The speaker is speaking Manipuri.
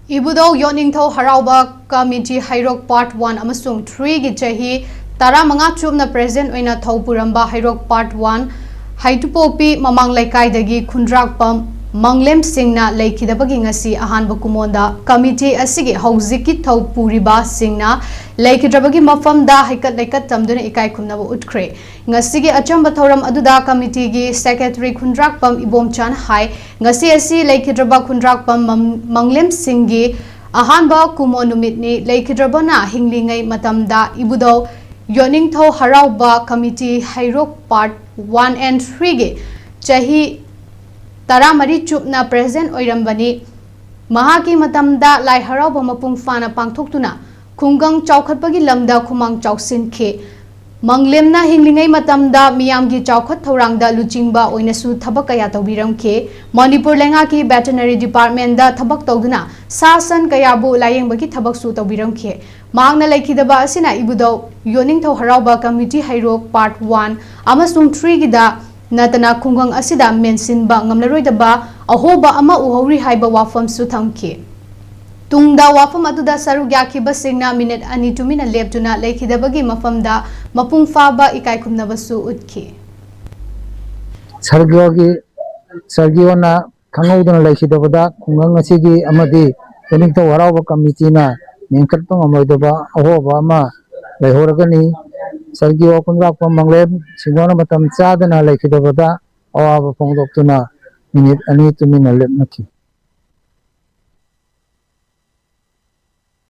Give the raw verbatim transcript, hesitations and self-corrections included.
ꯏꯕꯨꯙꯧ ꯌꯣꯠꯅꯤꯡꯊꯧ ꯍꯔꯥꯎꯕ ꯀꯃꯤꯇꯤ ꯍꯩꯔꯣꯛ ꯄꯥꯔꯠ ꯋꯥꯟ ꯑꯃꯁꯨꯡ ꯊ꯭ꯔꯤꯒꯤ ꯆꯍꯤ ꯇꯔꯥꯃꯉꯥ ꯆꯨꯞꯅ ꯄ꯭ꯔꯦꯖꯦꯟ ꯑꯣꯏꯅ ꯊꯧ ꯄꯨꯔꯝꯕ ꯍꯩꯔꯣꯛ ꯄꯥꯔꯠ ꯋꯥꯟ ꯍꯩꯇꯨꯄꯣꯛꯄꯤ ꯃꯃꯥꯡ ꯂꯩꯀꯥꯏꯗꯒꯤ ꯈꯨꯟꯗ꯭ꯔꯥꯛꯄꯝ ꯃꯪꯂꯦꯝꯁꯤꯡꯅ ꯂꯩꯈꯤꯗꯕꯒꯤ ꯉꯁꯤ ꯑꯍꯥꯟꯕ ꯀꯨꯃꯣꯟꯗ ꯀꯃꯤꯇꯤ ꯑꯁꯤꯒꯤ ꯍꯧꯖꯤꯛꯀꯤ ꯊꯧ ꯄꯨꯔꯤꯕꯁꯤꯡꯅ ꯂꯩꯈꯤꯗ꯭ꯔꯕꯒꯤ ꯃꯐꯝꯗ ꯍꯩꯀꯠ ꯂꯩꯀꯠ ꯇꯝꯗꯨꯅ ꯏꯀꯥꯏ ꯈꯨꯝꯅꯕ ꯎꯠꯈ꯭ꯔꯦ꯫ ꯉꯁꯤꯒꯤ ꯑꯆꯝꯕ ꯊꯧꯔꯝ ꯑꯗꯨꯗ ꯀꯃꯤꯇꯤꯒꯤ ꯁꯦꯀ꯭ꯔꯦꯇꯔꯤ ꯈꯨꯟꯗ꯭ꯔꯥꯛꯄꯝ ꯏꯕꯣꯝꯆꯥꯅ ꯍꯥꯏ, ꯉꯁꯤ ꯑꯁꯤ ꯂꯩꯈꯤꯗ꯭ꯔꯕ ꯈꯨꯟꯗ꯭ꯔꯥꯛꯄꯝ ꯃꯪ-, ꯃꯪꯂꯦꯝꯁꯤꯡꯒꯤ ꯑꯍꯥꯟꯕ ꯀꯨꯃꯣꯟ ꯅꯨꯃꯤꯠꯅꯤ꯫ ꯂꯩꯈꯤꯗ꯭ꯔꯕꯅ ꯍꯤꯡꯂꯤꯉꯩ ꯃꯇꯝꯗ ꯏꯕꯨꯙꯧ ꯌꯣꯠꯅꯤꯡꯊꯧ ꯍꯔꯥꯎꯕ committee Heirok part one and ꯊ꯭ꯔꯤꯒꯤ ꯆꯍꯤ ꯇꯔꯥꯃꯔꯤ ꯆꯨꯞꯅ ꯄ꯭ꯔꯦꯖꯦꯟ ꯑꯣꯏꯔꯝꯕꯅꯤ꯫ ꯃꯍꯥꯛꯀꯤ ꯃꯇꯝꯗ ꯂꯥꯏ ꯍꯔꯥꯎꯕ ꯃꯄꯨꯡ ꯐꯥꯅ ꯄꯥꯡꯊꯣꯛꯇꯨꯅ ꯈꯨꯡꯒꯪ ꯆꯥꯎꯈꯠꯄꯒꯤ ꯂꯝꯗ ꯈꯨꯃꯥꯡ ꯆꯥꯎꯁꯤꯟꯈꯤ꯫ ꯃꯪꯂꯦꯝꯅ ꯍꯤꯡꯂꯤꯉꯩ ꯃꯇꯝꯗ ꯃꯤꯌꯥꯝꯒꯤ ꯆꯥꯎꯈꯠ ꯊꯧꯔꯥꯡꯗ ꯂꯨꯆꯤꯡꯕ ꯑꯣꯏꯅꯁꯨ ꯊꯕꯛ ꯀꯌꯥ ꯇꯧꯕꯤꯔꯝꯈꯤ꯫ ꯃꯅꯤꯄꯨꯔ ꯂꯩꯉꯥꯛꯀꯤ ꯚꯦꯇꯔꯅꯔꯤ ꯗꯤꯄꯥꯔꯠꯃꯦꯟꯗ ꯊꯕꯛ ꯇꯧꯗꯨꯅ ꯁꯥ ꯁꯟ ꯀꯌꯥꯕꯨ ꯂꯥꯌꯦꯡꯕꯒꯤ ꯊꯕꯛꯁꯨ ꯇꯧꯕꯤꯔꯝꯈꯤ꯫ ꯃꯍꯥꯛꯅ ꯂꯩꯈꯤꯗꯕ ꯑꯁꯤꯅ ꯏꯕꯨꯙꯧ ꯌꯣꯠꯅꯤꯡꯊꯧ ꯍꯔꯥꯎꯕ ꯀꯃꯤꯇꯤ ꯍꯩꯔꯣꯛ ꯄꯥꯔꯠ ꯋꯥꯟ ꯑꯃꯁꯨꯡ ꯊ꯭ꯔꯤꯒꯤꯗ ꯅꯠꯇꯅ ꯈꯨꯡꯒꯪ ꯑꯁꯤꯗ ꯃꯦꯟꯁꯤꯟꯕ ꯉꯝꯂꯔꯣꯏꯗꯕ ꯑꯍꯣꯕ ꯑꯃ ꯎꯍꯧꯔꯤ ꯍꯥꯏꯕ ꯋꯥꯐꯝꯁꯨ ꯊꯝꯈꯤ꯫ ꯇꯨꯡꯗ ꯋꯥꯐꯝ ꯑꯗꯨꯗ ꯁꯔꯨꯛ ꯌꯥꯈꯤꯕꯁꯤꯡꯅ ꯃꯤꯅꯤꯠ ꯑꯅꯤ ꯇꯨꯃꯤꯟꯅ ꯂꯦꯞꯇꯨꯅ ꯂꯩꯈꯤꯗꯕꯒꯤ ꯃꯐꯝꯗ ꯃꯄꯨꯡ ꯐꯥꯕ ꯏꯀꯥꯏ ꯈꯨꯝꯅꯕꯁꯨ ꯎꯠꯈꯤ꯫ ꯁꯔꯒꯤꯌꯣꯒꯤ, ꯁꯔꯒꯤꯌꯣꯅ ꯈꯪꯍꯧꯗꯅ ꯂꯩꯈꯤꯗꯕꯗ ꯈꯨꯡꯒꯪ ꯑꯁꯤꯒꯤ ꯑꯃꯗꯤ ꯌꯣꯠꯅꯤꯡꯊꯧ ꯍꯔꯥꯎꯕ ꯀꯃꯤꯇꯤꯅ ꯃꯦꯟꯈꯠꯄ ꯉꯝꯂꯣꯏꯗꯕ ꯑꯍꯣꯕ ꯑꯃ ꯂꯩꯍꯧꯔꯒꯅꯤ꯫ ꯁꯔꯒꯤꯌꯣ ꯈꯨꯟꯗ꯭ꯔꯥꯛꯄꯝ ꯃꯪꯂꯦꯝ ꯁꯤꯡꯒꯣꯅ ꯃꯇꯝ ꯆꯥꯗꯅ ꯂꯩꯈꯤꯗꯕꯗ ꯑꯋꯥꯕ ꯐꯣꯡꯗꯣꯛꯇꯨꯅ ꯃꯤꯅꯤꯠ ꯑꯅꯤ ꯇꯨꯃꯤꯟꯅ ꯂꯦꯞꯅꯈꯤ꯫